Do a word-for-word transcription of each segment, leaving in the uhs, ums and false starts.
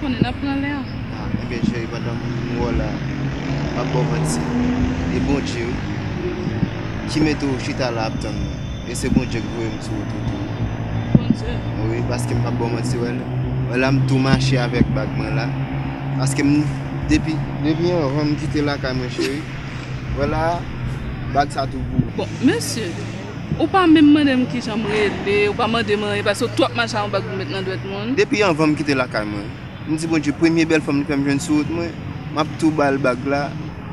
Konnen n ap pran lè a. Ah, ebyen, cheri, pandan m wè w la, m ap ba w manti. E Bondye, wi, ki mete w chita la ap tann mwen. E se Bondye k voye m sou wout ou tou. Bondye? Wi, paske m p ap ba w manti, wè l. Wè la, m tou mache avèk bag mwen la. Paske m, depi, depi anvan m kite lakay mwen, cheri, wè la, bag sa tou pou ou. Bon, mesye, ou pa menm mande m kijan m rele, ou pa mande m anyen, paske w twòp mache ak yon bag pou met nan dwèt moun. Depi anvan m kite lakay mwen, m di Bondye, premye bèl fanm li fè m jwenn sou wout mwen, m ap tou ba l bag la.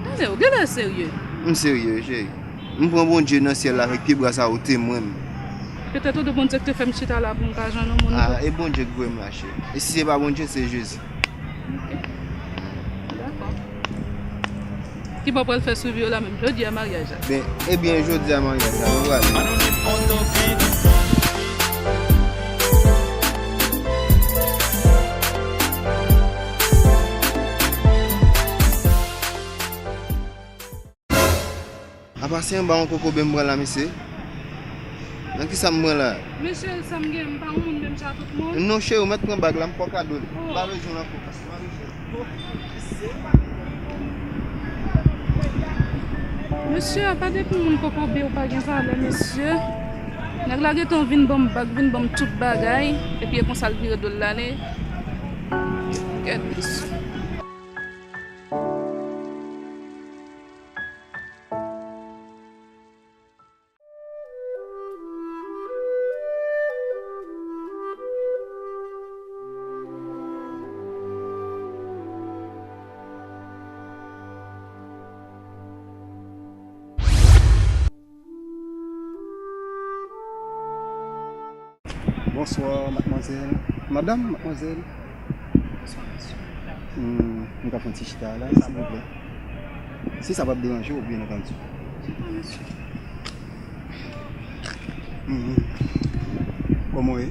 Tande, ou genlè serye. M serye, cheri. M pran Bondye nan syèl la avèk pye bra sa yo temwen m. Petèt ou di Bondye ki te fè m chita la pou m ka jwenn yon moun. Ah, e Bondye k voye m la, cheri. E si se pa Bondye, se Jezi. Ok. Dakò. Kibò pral fè swivi yo la menm? Jodi a maryaj la. Ben, ebyen, jodi a maryaj la, nou prale. Apa se anba yon kokobe m pran la, mesye? Nan kisa m pran la? Mesye, sa m gen, m pa yon moun menm jan ak tout moun. Non, cheri, ou mèt pran bag la, m fè w kado l. Oh. M pa bezwen l ankò, m pa bezwen l. Mesye, apa depi moun kokobe ou pa gen valè, mesye. Nèg la gentan vin ban m bag, vin ban m tout bagay, epi e konsa l vire do l l ale. Gad, mesye. Bonswa, madmwazèl. Madanm, madmwazèl. Bonswa, mesye. Hmm, nou ka fè yon ti chita la, silvouplè. Si sa p ap deranje w, byen antandi. Chita, mesye. Mhm. Kòman w ye?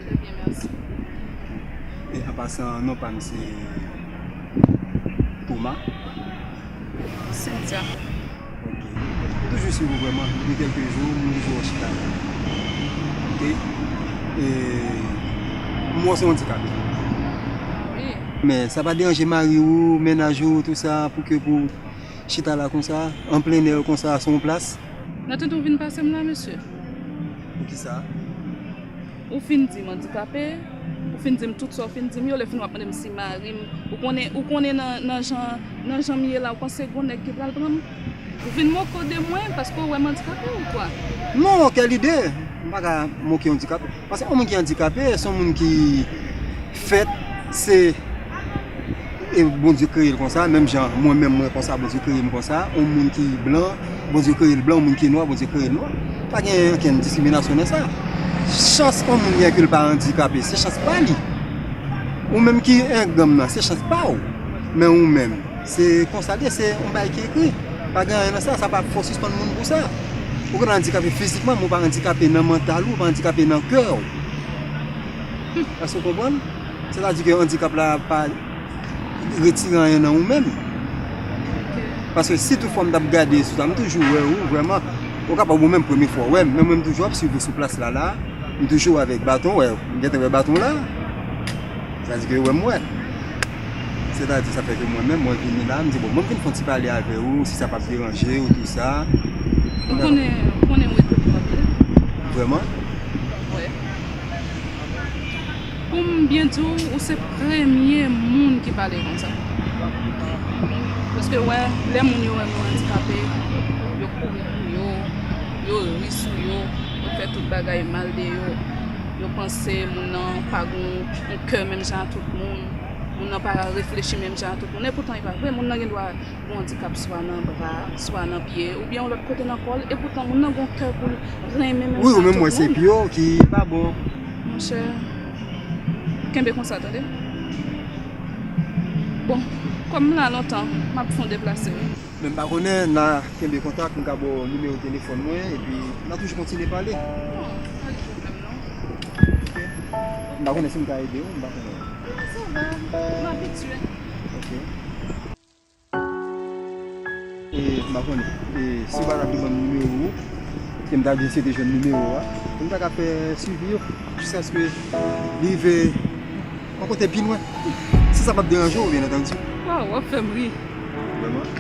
Trè byen, mèsi. E an pasan, non pa m se Thomas. Cynthia. Ok. Toujou swiv ou vrèman. Depi kèlke jou, m toujou wè w chita. Ok. E m wè w se yon andikape. Wi. Men sa pa deranje mari ou, mennaj ou, tou sa, pou ke pou chita la konsa, an plen nè konsa, sou yon plas? Nan tèt ou vin pase m la, mesye. Poukisa? Ou fin di m andikape, ou fin di m tout sa w fin di m yo, lè fini w ap mande m si mari m. Ou konnen, ou konnen nan, nan jan, nan jan m ye la, ou panse gon nèg ki pral pran m? Ou vin moke w de mwen paske w wè m andikape ou kwa? Non, kèl ide! M pa ka moke yon andikape. Paske yon moun ki andikape, se yon moun ki fèt, se, e Bondye kreye l konsa, menm jan mwen menm mwen konsa, Bondye kreye m konsa, yon moun ki blan, Bondye kreye l blan, yon moun ki nwa, Bondye kreye l nwa. Pa gen okenn diskriminasyon nan sa. Chans yon moun gen ke l pa andikape, se chans pa li. Ou menm ki engram nan, se chans pa w. Men ou menm, se konsa l ye, se yon bagay ki ekri. Pa gen anyen nan sa, sa pa fò sispann moun pou sa. Ou ka andikape fizikman, men ou pa andikape nan mantal ou, ou pa andikape nan kè w. Èske w konprann? Sètadi ke andikap la pa retire anyen nan ou menm. Paske si tout fwa m t ap gade sou sa, m toujou wè ou vrèman, ou kapab ou menm premye fwa w wè m, men mwen m toujou ap swiv ou sou plas la la, m toujou avèk baton, wè, m gentan wè baton la. Sètadi ke wè m wè. Sètadi sa fè ke mwen menm, mwen vini la, m di bon, mwen vin fè yon ti pale avè ou, si sa p ap deranje ou, tou sa. Ou konnen, ou konnen ou ede m anpil. Vrèman? Wi. Pou m byen di w, ou se premye moun ki pale konsa. Paske wè, lè moun yo wè nou andikape, yo kouri pou yo, yo ri sou yo, yo fè tout bagay mal de yo. Yo panse moun nan pa gon yon kè menm jan ak tout moun. Moun nan pa reflechi menm jan ak tout moun. Epoutan, e pa vre, moun nan gen dwa gon andikap swa nan bra, swa nan pye, oubyen yon lòt kote nan kò l, epoutan moun nan gon kè pou l renmen menm jan ak tout moun. Wi, ou menm wè se pye w ki pa bon. Monchè, kenbe konsa, tande. Bon, kòm m la lontan, m ap fè yon deplase, wi. Men m pa konnen, n a kenbe kontak, m ka ba w nimewo telefòn mwen, epi n a toujou kontinye pale. Non, pa gen pwoblèm, non. Ok. M pa konnen si m ka ede w, m pa konnen. Non, sa va, m abitye. Ok. E, m pa konnen. E, si w pa t ap vle ban m nimewo w, ke m ta vle eseye jwenn nimewo a. Pou m ta ka fè swivi yo, jiskaske li rive yon kote pi lwen. Si sa p ap deranje w, byen antandi. Waw, w ap fè m ri. Vrèman?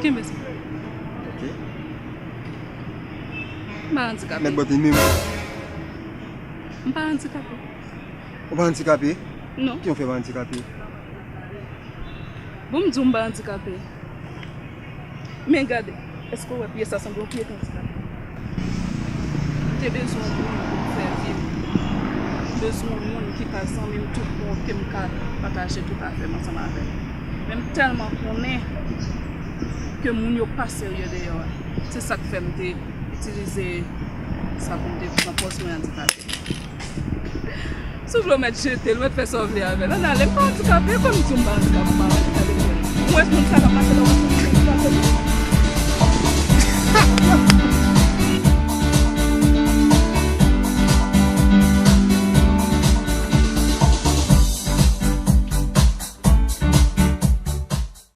Kenbe sa. Ok. M pa andikape. Mèt bòt li menm. M pa andikape. Ou pa andikape? Non. Ki yon fè pa andikape? Bon, m di w m pa andikape. Men gade, èske w wè pye sa sanble yon pye ki andikape? M te bezwen yon moun pou m fè vi m. M bezwen yon moun ki ka zanmi m tout bon, ke m ka pataje tout afè m ansanm avè l. Men m tèlman konnen ke moun yo pa serye deyò a. Se sa k fè m te itilize sa pou m te pran pòz mwen andikape. Si w vle w mèt jete l, w mèt fè sa w vle avè l. Ann ale, m pa andikape, kòm m di w m pa andikape, m pa andikape. Ou wè moun sa k ap mache la, w ap